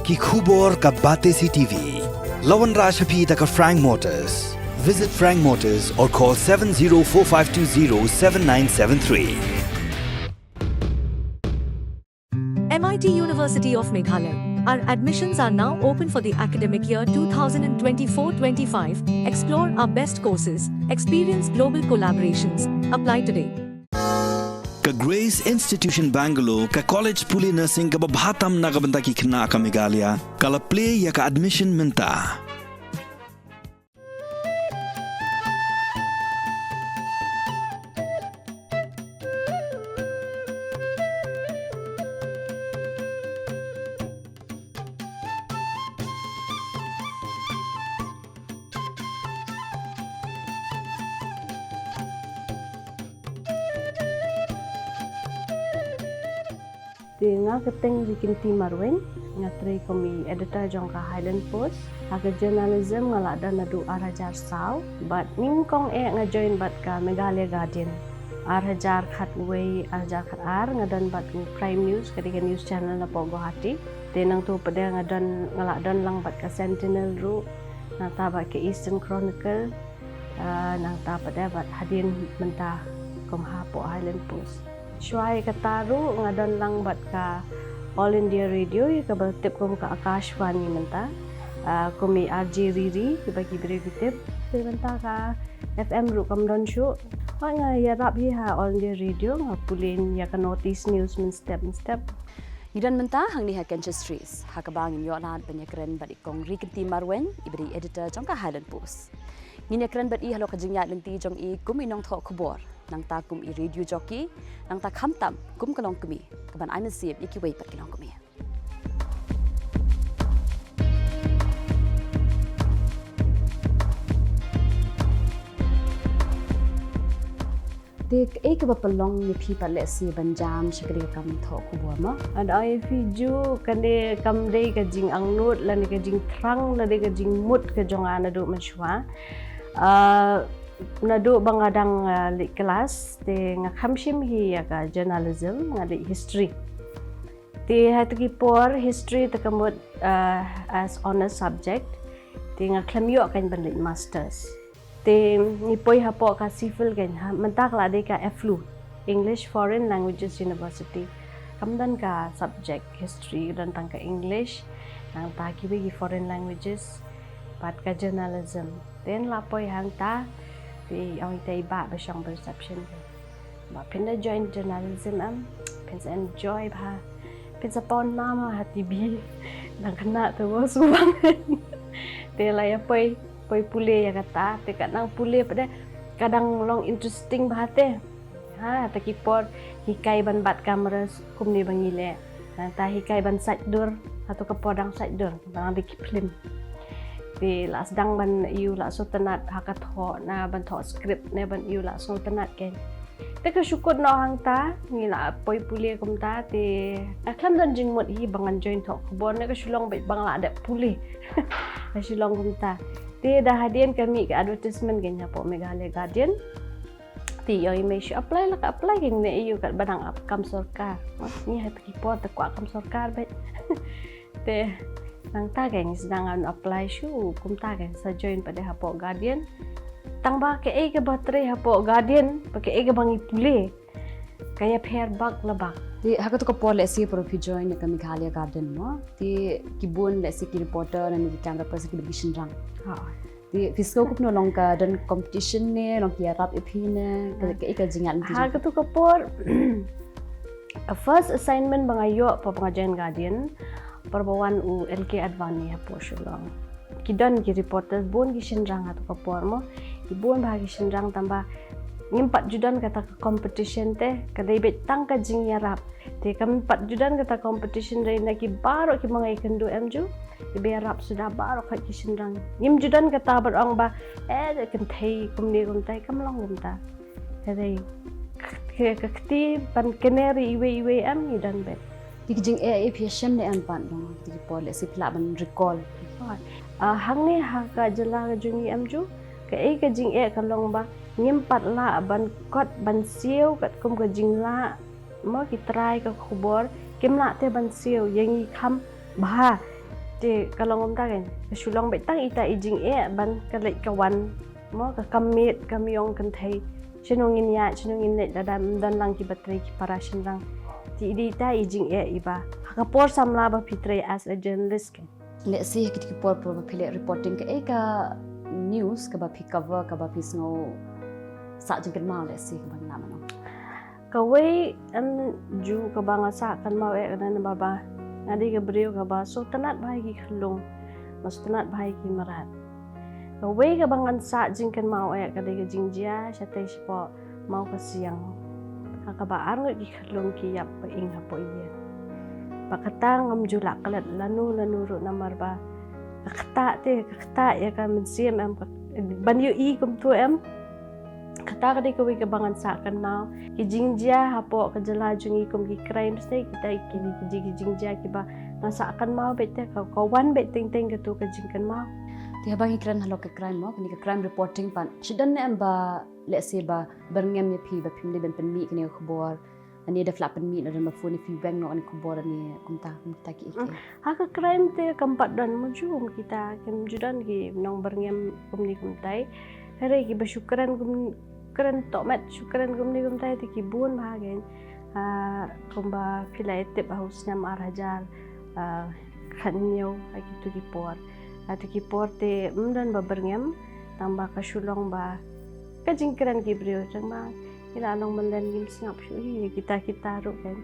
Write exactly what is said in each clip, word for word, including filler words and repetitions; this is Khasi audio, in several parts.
Ki khubor ka Batesi T V. La wanrah sha phi da ka Frank Motors. Visit Frank Motors or call seven zero four five two zero seven nine seven three. M I T University of Meghalaya. Our admissions are now open for the academic year two thousand twenty-four twenty-five. Explore our best courses, experience global collaborations. Apply today. Ka Grace Institution Bangalore, ka college pule nursing kaba bha tam na ka bynta ki khynnah ka Meghalaya, ka la plie ïa ka admission mynta. Te nga kyrteng Rikynti Marwein, nga trei kum i editor jong ka Highland Post. Ha ka journalism nga la don naduh ar hajar saw, bad nyngkong eh nga join bad ka Meghalaya Guardian. Ar hajar khatwei, ar hajar khatar nga don bad u Prime News, ka dei ka news channel na poh Guwahati. Te nangtu pat de nga don, nga la don lang bad ka Sentinel ruh, nangta bad ka Eastern Chronicle, ah, nangta pat de bad hadien mynta kum hapoh Highland Post. Shuwa ïa kata ruh nga don lang bad ka All India Radio, ïa kaba tip kum ka Akashvani mynta. Ah, kum i R J Riri, kiba ki briew ki tip. Te mynta ka F M ruh kam don shuh. Hooid nga ïarap hi ha All India Radio, nga pule ïa ka North East News mynstep mynstep. Ngi don mynta hangne ha Canchestrees, ha kaba ngin ïoh lad ban ïakren bad i Kong Rikynti Marwein, iba dei editor jong ka Highland Post. Ngin ïakren bad i halor ka jingïaid lynti jong i kum i nongthoh khubor, nangta kum i radio jockey, nangta khamtam kum ka longkmie, kaban ai mynsiem ïa kiwei pat ki longkmie. Te kaei kaba pynlong ïa phi pat lehse ban jam sha kane ka kam thoh khubor mo? Hooid, ïa phi ju, kane kam dei ka jingangnud lane ka jingthrang lane ka jingmut ka jong nga naduh mynshuwa. Ah, naduh ba nga dang, ah, leit klas, te nga kham shim hi ïa ka journalism, nga leit history. Te ha kito ki por history te ka mut, ah, as honours subject. Te nga khlem ïoh kan ban leit masters. Te ngi poi hapoh ka CPhil kan, ha, mynta ka la dei ka FLU, English Foreign Languages University. Kam don ka subject history, don tang ka English, nangta kiwei ki foreign languages, bad ka journalism. Te nga la poi hangta, te ong ïa i bah ba shong reception. Ba phin da join journalism em, phin sa enjoy bha. Phin sa pon nam ha TV. Dang khynnah te wa subang. Te la ïa poi, poi pule ïa kata, te ka dang pule pat de, ka dang long interesting bha te. Ha, ha kito ki por hikai ban bat kamera kumne ba ngi leh. Ha, ta hikai ban sait dur, ha kito ka por dang sait dur, ba dang dei ki film. Te la sdang ban ïoh la sngewtynnat ha ka thoh, na ban thoh script ne ban ïoh la sngewtynnat kein. Te ka shu kut noh hangta, ngi la poi pule kumta, te nga khlem don jingmut hi ba ngan join thoh khubor, ne ka shu long beit ba nga la dep pule. Ka shu long kumta. Te da hadien ka mih ka advertisement kein hapoh Meghalaya Guardian. Te ïoh i mei shu apply la ka apply kein, ne ïoh katba dang ap kam sorkar. Ngi ha kito ki por te kwah kam sorkar beit. Te nangta kein sdang ban apply shuh, kumta kein sa join pat de hapoh Guardian. Tang ba kaei kaba trei hapoh Guardian bad kaei kaba ngi pule, ka ïapher bak la bak. Te ha kato ka por lehse por phi join ïa ka Meghalaya Guardian mo, te ki bun lehse ki reporter ne ki camera person kiba dei ki shynrang. Ha. Te phi sngew kumno, long ka don competition ne, long ki ïarap ïa phi ne, ka, kaei ka jingïaid lynti jong phi? Ha kato ka por, ka first assignment ba nga ïoh por ba nga join Guardian, por ba wan u L K Advani hapoh Shillong. Ki don ki reporters bun ki shynrang ha kato ka por mo. Ki bun bha ki shynrang, tang ba ngim pat ju don kata ka competition te, ka dei beit tang ka jingïarap. Te kam pat ju don kata competition, dei na ki baroh kiba nga ïakynduh em ju, kiba ïarap suda baroh kawei ki shynrang. Ngim ju don kata ban ong ba, eh, dei kynthei kumne kumtai, kam long kumta. Ka dei ka, ka kti ban kynnoh ïa iwei iwei em, ngi don beit. Te ki jingeh, eh, phi ïashem ne em pat, long kito ki por lehse phi lah ban recall? Ah, hangne ha ka jylla ka jong ngi em ju, kaei ka jingeh ka long ba ngim pat lah ban kot ban siew katkum ka jinglah mo, ki trai ka khubor kim lah te ban siew ïa ngi kham bha. Te ka long kumta kein, ka shu long beit tang ita i jingeh ban ka leit ka wan, mo, ka kam miet ka miong kynthei. Shano ngin ïaid, shano ngin leit, lada ym don lang ki ba trei ki para shynrang. Te i dei ita i jingeh iba ha ka por samla ba phi trei as a journalist kein. Lehse ha kito ki por ba phi leh reporting, kaei ka news kaba phi cover kaba phi sngew sah jingkynmaw, lehse kaba ngi lah ban ong? Kawei em ju kaba nga sah kynmaw eh ka dei namar ba nga dei ka briew kaba sngewtynnat bha ïa ki khyllung, nga sngewtynnat bha ïa ki mrad. Kawei kaba ngan sah jingkynmaw eh ka dei ka jingjia shatei shapoh Mawkasiang, ha kaba arngut ki khyllung ki ïap ba ing hapoh ïing. Ba kata ngam ju lah klet lano lano ruh namar ba ka ktah te, ka ktah ïa ka mynsiem em, ka, ban ïohi kumto em. Kata ka dei kawei kaba ngan sah kynmaw. Ki jingjia hapoh ka jylla jong ngi kum ki crimes te, kita ki dei ki jing, ki jingjia kiba ngan sah kynmaw beit te, ka, ka wan beit teng teng kato ka jingkynmaw. Te haba ngi kren halor ka crime, mo, kane ka crime reporting pat, shi don ne em ba, lehse ba byrngem ïa phi ba phim dei ban pynmih kane ka khubor? Ani da phi lah pynmih, lada don ba phone ïa phi, weng noh kane ka khubor, ani kumta, kumta kiei kiei. Ha ka crime te kam pat don mo ju kum kita, kim ju don ki nongbyrngem kumne kumtai. Hynrei kiba shu kren kum, kren tohmet, shu kren kumne kumtai te ki bun bha kein. Ah, kumba phi la ïa tip ha u snem ar hajar, ah, khathynñiew, ha kito ki por. Ha kito ki por te ym don ba byrngem, tang ba ka shu long ba ka jingkren ki briew, tang ba ngi la long mynlen ngim sngap shuh hi ïa kita kita ruh kein.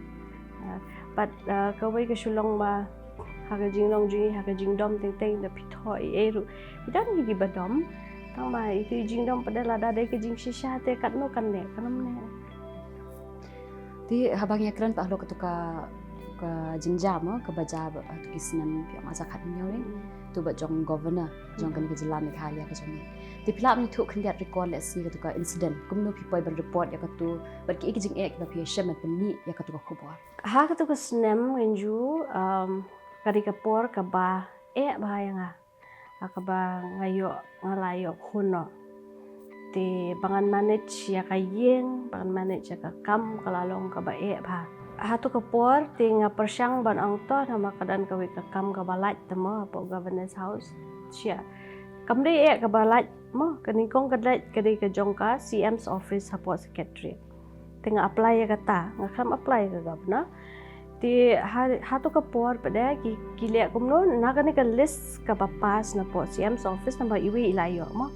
Ah, pat, ah, kawei ka shu long ba ha ka jinglong jong ngi, ha ka jingdom teng teng, da phi thoh ei ei ruh, phi don hi kiba dom. Tang ba ito i jingdom pat, lada dei ka jingshisha te katno kan neh, kan ym neh. Te haba ngi ïa kren pat halor kato ka, ka jingjia, mo, kaba jia ha kato ki snem, phi ong ar hajar khathynñiew, eh? Hmm. To bad jong governor jong kane ka jylla Meghalaya ka jong ngi. Te phi lah ban ïathuh khyndiat record, lehse kato ka incident, kumno phi poi ban report ïa kato, bad kiei ki jingeh kiba phi ïashem ban pynmih ïa kato ka khubor? Ha kato ka snem ngan ju, um, ka dei ka por kaba eh bha ïa nga. Ha kaba nga ïoh, nga la ïoh khun noh. Te ba ngan manage ïa ka ïing, ba ngan manage ïa ka kam, ka la long kaba eh bha. Hato ka por te nga pyrshang ban ong to, namar ka don kawei ka kam kaba lait te mo, hapoh Governor's House. Sha kam dei eh kaba lait mo, ka nyngkong ka lait ka dei ka jong ka C M's office hapoh Secretariat. Te nga apply ïa kata, nga khlem apply ïa ka governor. Te ha, hato ka por pat de ki, ki leh kumno, na kane ka list kaba pass napoh C M's office, namar iwei i la ïoh mo.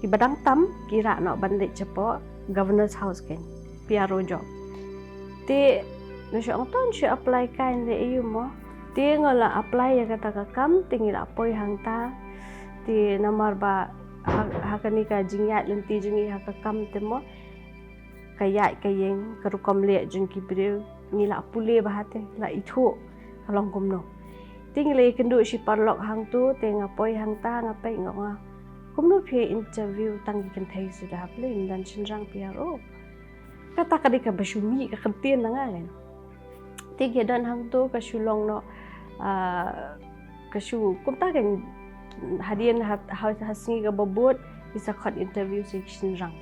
Kiba dang tam ki rah noh ban leit shapoh Governor's House kein, P R O job. Te nga shu ong to shu apply kein, leh aïu mo. Te nga la apply ïa kata ka kam, te ngi la poi hangta. Te namar ba ha, ha kane ka jingïaid lynti jong ngi ha ka kam te mo, ka ïaid ka ïeng, ka rukom leh jong ki briew, ngi la pule bha te, la ithuh ka long kumno. Te ngi la ïakynduh shi paralok hangto, te nga poi hangta, nga peit, nga ong, kumno phi interview tang ki kynthei suda, balei ym don shynrang P R O? Kata ka dei kaba shu mih ka ktien na nga kein. Te ki don hangto ka shu long noh, ah, ka shu kumta kein, hadien ha, ha, ha sngi kaba bud ki sa khot interview sa ki shynrang.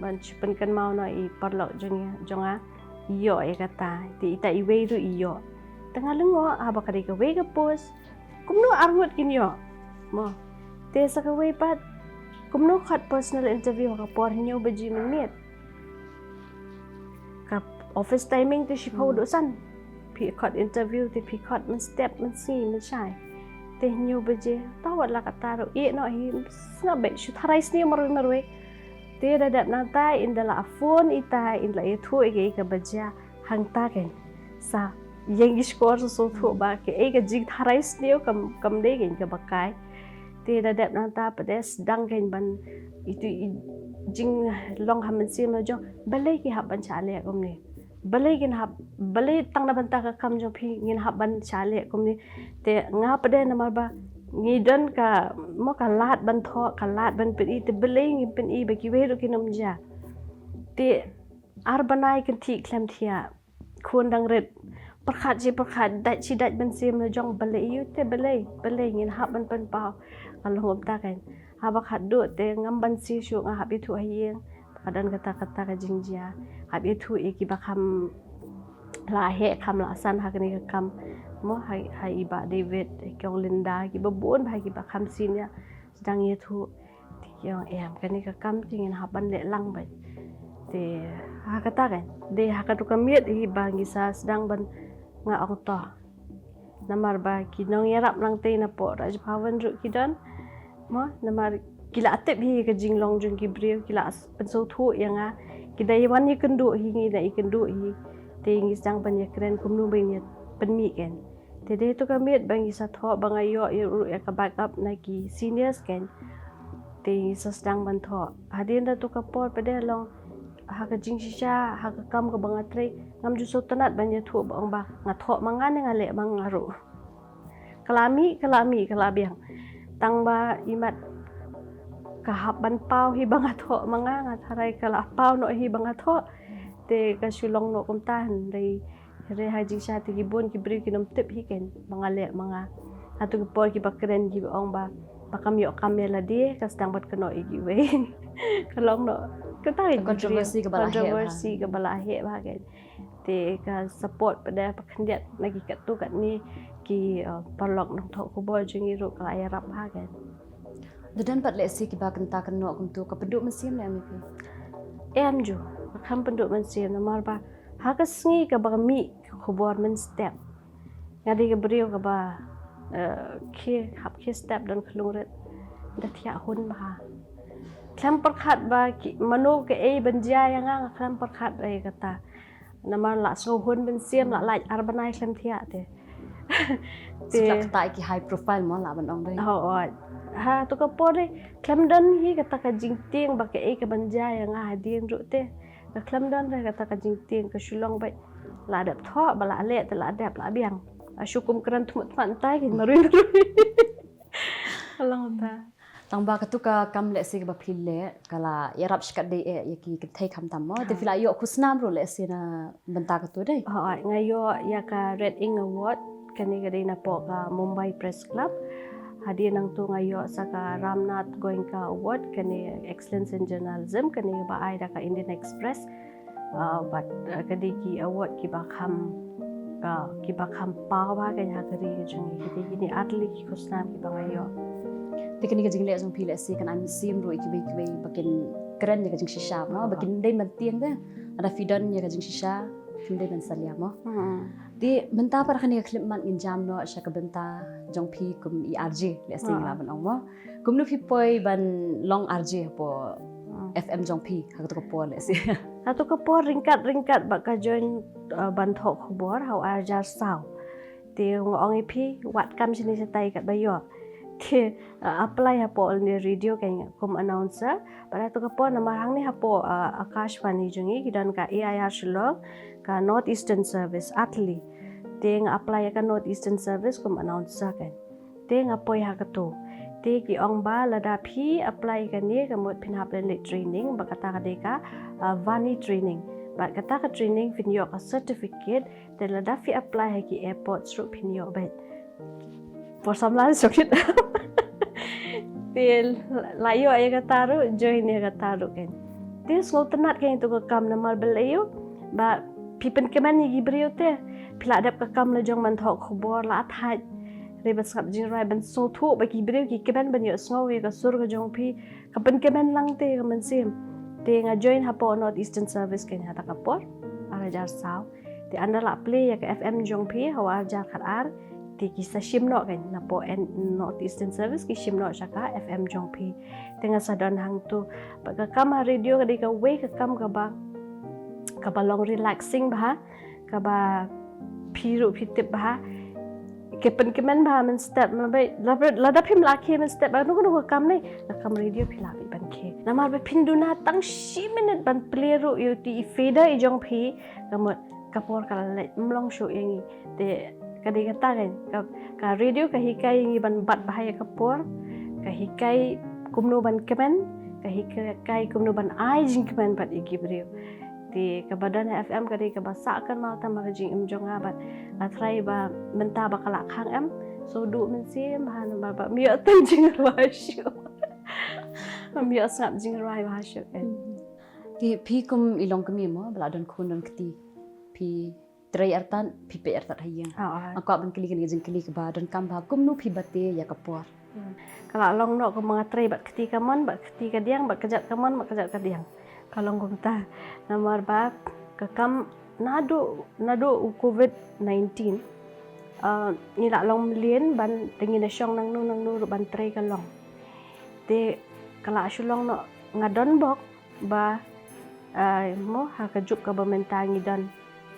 Ban shu pynkynmaw noh i paralok jong, jong nga, i ïoh ïa kata. Te ita iwei ruh i ïoh. Te nga lyngngoh, haba ka dei kawei ka post, kumno arngut kin ïoh? Mo. Te sa kawei pat, kumno khot personal interview ha ka por hynñiew baje mynmiet? Ka office timing te shiphew haduh san. Phi khot interview te phi khot mynstep, mynsngi, mynshai. Te hynñiew baje, ta wat la katta ruh, ïeh noh hi, sngap beit, shu tharai sniew marwei marwei. Te da dep nangta, ynda la phone ita, ynda la ïathuh ïa kaei kaba jia, hangta kein sa ïeng ki shkor, sa sngewthuh ba kaei ka jingtharai sniew kam, kam dei kein kaba kai. Te da dep nangta pat de sdang kein ban, itu i jinglong ha mynsiem la jong, balei ki hap ban shah leh kumne? Balei kin hap, balei tang na bynta ka kam jong phi ngin hap ban shah leh kumne? Te nga pat de namar ba ngi don ka, mo, ka lad ban thoh, ka lad ban pyni, te balei ngin pyni ba kiwei ruh kin ym jia? Te ar bnai kynthih khlem thiah, khun dang rit, pyrkhat shi pyrkhat, dait shi dait mynsiem la jong, balei ïu te, balei, balei ngin hap ban pynpaw? Ka long kumta kein. Haba khatduh te ngam banse shuh, nga hap ïathuh ha ïing, ka don kata kata ka jingjia. Hap ïathuh ïa kiba kham la heh kham la san ha kane ka kam. Mo ha, ha i Bah David, ki ong Linda, kiba bun bha kiba kham senior sdang ïathuh. Te ki ong em, kane ka kam te ngin hap ban leh lang bha. Te ha kata kan, dei ha katu ka miet hi ba ngi sa sdang ban, nga ong to. Namar ba ki nongïarap nangtei napoh Raj Bhavan ruh ki don. Mo, namar ki la tip hi ka jinglong jong ki briew, ki la s-, pynsngewthuh ïa nga. Ki da ïa wan ïakynduh hi, ngi da ïakynduh hi. Te ngi sdang ban ïakren kumno ba ngin ïapynmih kan. Te dei tu ka miet ba ngi sa thoh, ba nga ïoh ïa ruh ïa ka backup na ki seniors kan. Te ngi sa sdang ban thoh. Hadien da tu ka por pat de long ha ka jingshisha, ha ka kam kaba nga trei, ngam ju sngewtynnat ban ïathuh ba ong ba nga thoh ma nga ne nga leh ma nga ruh. Ka la mih, ka la mih, ka la biang. Tang ba imat ka hap ban paw hi ba nga thoh ma nga, nga tharai ka la paw noh hi ba nga thoh. Te ka shu long noh kumta, hynrei, hynrei ha jingshisha te ki bun ki briew kim nym tip hi kan ba nga leh ma nga. Hatu ki por kiba kren kiba ong ba, ba kam ïoh kam ïa lade, ka sdang ban kynnoh ïa kiwei. Ka long noh kumta, ka controversy kaba la heh bha. Controversy kaba la heh bha kan. Te ka support pat de pat khyndiat na ki katto katne ki, uh, paralok nongthoh khubor jong ngi ruh ka la ïarap bha kan. Da don pat lehse kiba kynta kynnoh kumtu, ka pynduh mynsiem leh em ïa phi? Em ju, ka kham pynduh mynsiem namar ba ha ka sngi kaba mih ka khubor mynstep, nga dei ka briew kaba, eh, khie, hap khie step don khlung rit, da thiah hun bha. Khlem pyrkhat ba ki, mano kaei ban jia ïa nga, nga khlem pyrkhat ïa kata. Namar la sngew hun mynsiem, la lait ar bnai khlem thiah te. Te shu la kata ki high profile mo la ban ong dei. Hooid. Ha tu ka por dei khlem don hi kata ka jingtieng ba kaei ka ban jia ïa nga hadien ruh te. Ka khlem don re kata ka jingtieng, ka shu long beit la dep thoh ba la leh te la dep la biang. A shu kum kren thmut thmat tai ki marwei marwei. Ka long ta. Tang ba katu ka kam lehse kaba phi leh ka la ïarap shikatdei eh ïa ki kynthei khamtam mo. Te phi la ïoh khusnam ruh lehse na bynta katu dei? Hooid, nga ïoh ïa ka Red Ink Award, kane ka dei napoh ka Mumbai Press Club. Hadien nangtu nga ïoh sa ka Ramnath Goenka Award, kane Excellence in Journalism, kane ba ai da ka Indian Express. Ah, bad, ah, ka dei ki award kiba kham, ah, kiba kham paw bha kan ha ka ri ka jong ngi, ka dei kine ar tylli ki khusnam kiba nga ïoh. Te kane ka jingleh jong phi lehse kan ai mynsiem ruh ïa kiwei kiwei ba kin kren ïa ka jingshisha mo, ba kin dei ban tieng te. Lada phi don ïa ka jingshisha, phi dei ban salia mo. Hmm. Te mynta pat ha kane ka khyllipmat ngin jam noh sha ka bynta jong phi kum i R J lehse ngi lah ban ong mo. Kumno phi poi ban long R J hapoh F M jong phi ha katu ka por lehse? Ha tu ka por ryngkat ryngkat bad ka join, uh, ban thoh khubor ha u ar hajar saw. Te nga ong ïa phi, wad kam shane shatai katba ïoh. Te, uh, apply hapoh All India Radio kan kum announcer. Bad ha tu ka por namar hangne hapoh, uh, Akashvani jong ngi ki don ka A I R Shillong, ka North Eastern Service, ar tylli. Te nga apply ïa ka North Eastern Service kum announcer kan. Te nga poi ha katu. Te ki ong ba lada phi apply kane ka mut phin hap leit training, ba kata ka dei ka, ah, Vani training. Bad kata ka training phin ïoh ka certificate, te lada phi apply ha ki airports ruh phin ïoh beit. Por samla sokit. Te la ïoh ïa kata ruh, join ïa kata ruh kan. Te sngewtynnat kan ïa tu ka kam namar ba lei ïoh ba phi pynkmen ïa ki briew te. Phi la dep ka kam la jong ban thoh khubor la thait. Re ban sngap jingrwai ban sngewthuh ba ki briew ki kmen ban ïohsngew ïa ka sur ka jong phi, ka pynkmen lang te ka mynsiem. Te nga join hapoh North Eastern Service kan ha ta ka por ar hajar saw. Te ynda la plie ïa ka F M jong phi ha u ar hajar khatar, te ki sa shim noh kan napoh North Eastern Service ki shim noh sha ka F M jong phi. Te nga sa don hangtu. Bad ka kam ha radio ka dei kawei ka kam kaba, kaba long relaxing bha, kaba phi ruh phi tip bha. Ka pynkmen bha mynstep, ma ba lada phim lah khie mynstep ba kano kano ka kam ne, ka kam radio phi lah beit ban khie. Namar ba phin duna tang shi minit ban plie ruh ïa uto i fader i jong phi, ka mut ka por ka la leit, ym long shuh ïa ngi. Te ka dei kata kan, ka, ka radio ka hikai ïa ngi ban bat bha ïa ka por, ka hikai kumno ban kmen, ka hikai kumno ban ai jingkmen bad ïa ki briew. Te kaba don ha F M ka dei kaba sah kynmaw tam ha ka jingim jong nga bad nga tharai ba mynta ba ka la khang em, sngewduh mynsiem bha namar ba ym ïoh tang jingrwai shuh. Ym ïoh sngap jingrwai bha shuh kan. Te phi kum i longkmie mo ba la don khun don kti, phi trei artat, phi peit artat ha ïing. Ah, ah. Nga kwah ban kylli kane ka jingkylli kaba donkam bha, kumno phi bate ïa ka por? Hmm. Ka la long noh kumba nga trei bad kti kamon, bad kti kadiang, bad kjat kamon, bad kjat kadiang. Ka long kumta. Namar ba ka kam naduh, naduh u covid nineteen, ah, ngi la long mlien ban, te ngin ïa shong nangno nangno ruh ban trei ka long. Te ka la shu long noh, nga don bok ba, ah, mo ha ka juk kaba mynta ngi don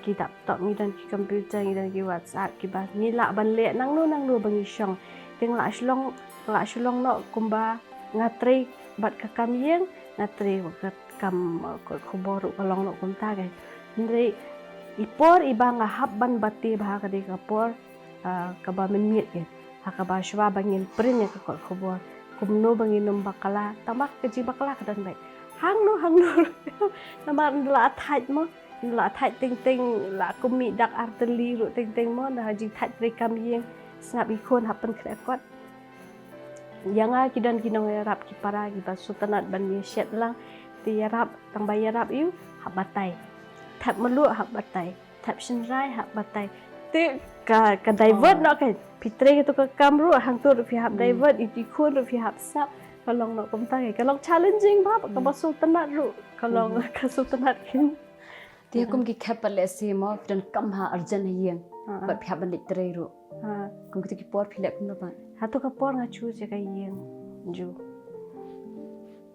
ki laptop, ngi don ki computer, ngi don ki WhatsApp, kiba ngi lah ban leh nangno nangno ba ngi shong. Te nga la shu long, la shu long noh kumba nga trei bad ka kam ïing, nga trei bad ka kam, uh, kot khubor ruh ka long noh kumta, guys. Hynrei i por iba nga hap ban bate bha ka dei ka por, uh, kaba mynmiet, guys. Ha kaba shuwa ba ngin print ïa ka kot khubor, kumno ba ngin ym bakla, tangba ka jingbakla ka don beit. Hangno hangno ruh. Namar ynda la thait mo, ynda la thait teng teng, la kum mih dak ar tylli ruh teng teng mo, ynda ha jingthait treikam ïing, sngap i khun hap pynkhreh kot. Ïa nga ki don ki nongïarap ki para kiba sngewtynnat ban ïa shet lang, te ïarap, tangba ïarap ïa u, hap batai. Thep mluh, hap batai. Thep shynrai, hap batai. Te ka, ka divert noh, ka, phi trei kato ka kam ruh, hangto ruh phi hap divert, i, i khun ruh phi hap sngap. Ka long noh kumta, ka long challenging bha, kaba sngewtynnat ruh. Ka long ka sngewtynnat kin. Te kum ki khep pat lehse mo, phi donkam ha urgent ha ïing. Bad phi hap ban leit trei ruh. Kum kito ki por phi leh kumno pat? Hato ka por nga choose ïa ka ïing. Ju.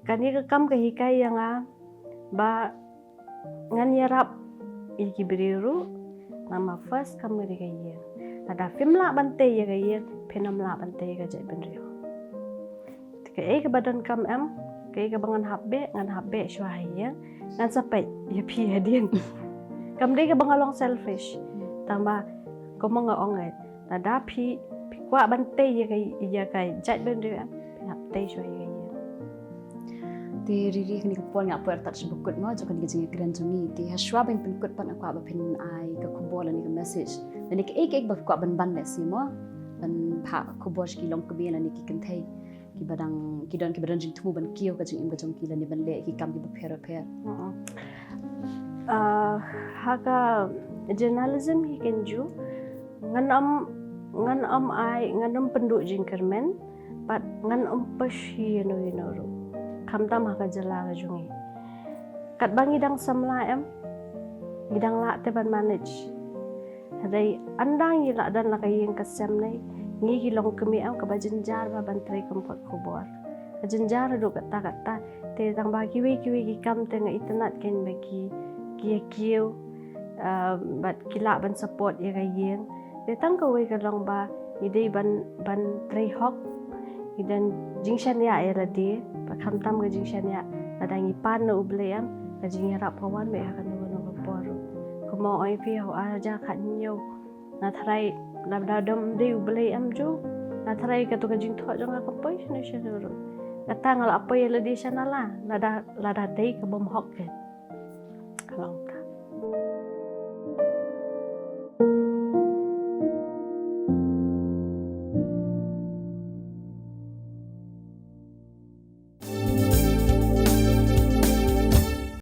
Kane ka kam ka hikai ïa nga ba ngan ïarap ïa ki briew ruh, namar first kam ka dei ka ïing. Lada phim lah ban tei ïa ka ïing, phin ym lah ban tei ïa ka jaitbynriew. Te kaei kaba donkam em, kaei kaba ngan hap beh, ngan hap beh shuwa ha ïing, ngan sa peit ïa phi hadien. Kam dei kaba nga long selfish. Tangba kumba nga ong, eh, lada phi, phi kwah ban tei ïa ka, ïa ka jaitbynriew em, phin hap tei shuwa ïa ka ïing. Te Riri, kane ka por nga poi artat shibun kut mo jong kane ka jingïakren jong ngi. Te ha shuwa ban pynkut pat nga kwah ba phin ai ka khubor lane ka message lane kaei kaei ba kwah ban ban lehse mo, ban phah khubor sha ki longkmie lane ki kynthei kiba dang, ki don, kiba don jingthmu ban kiew ka jingim ka jong ki lane ban leh ki kam kiba pher bapher. Ah, ha ka journalism hi kein ju, ngan ym, ngan ym ai, ngan ym pynduh jingkyrmen, bad ngan ym pyrshah ïano ïano ruh. Khamtam ha ka jylla ka jong ngi. Katba ngi dang samla em, ngi dang lah te ban manage. Hynrei ynda ngi la don la ka ïing ka sem ne, ngi ki longkmie em, kaba jynjar bha ban trei kum kot khubor. Ka jynjar haduh katta katta. Te tangba kiwei kiwei ki kam te nga itynnad kein ba ki, ki ïa kiew, ah, bad ki lah ban support ïa ka ïing. Te tang kawei ka long ba ngi dei ban, ban trei hok. Ngi don jingshaniah ïa lade, bad khamtam ka jingshaniah lada ngi pan na U Blei em, ka jingïarap ka wan beit ha kano kano ka por ruh. Kumba ong ïa phi, ha u ar hajar khathynñiew, nga tharai lada ym dei U Blei em ju, nga tharai kato ka jingthoh jong nga kam poi shano shano ruh. Kata nga la poi ïa lade sha nala, lada, lada dei ka bym hok kein. Ka long.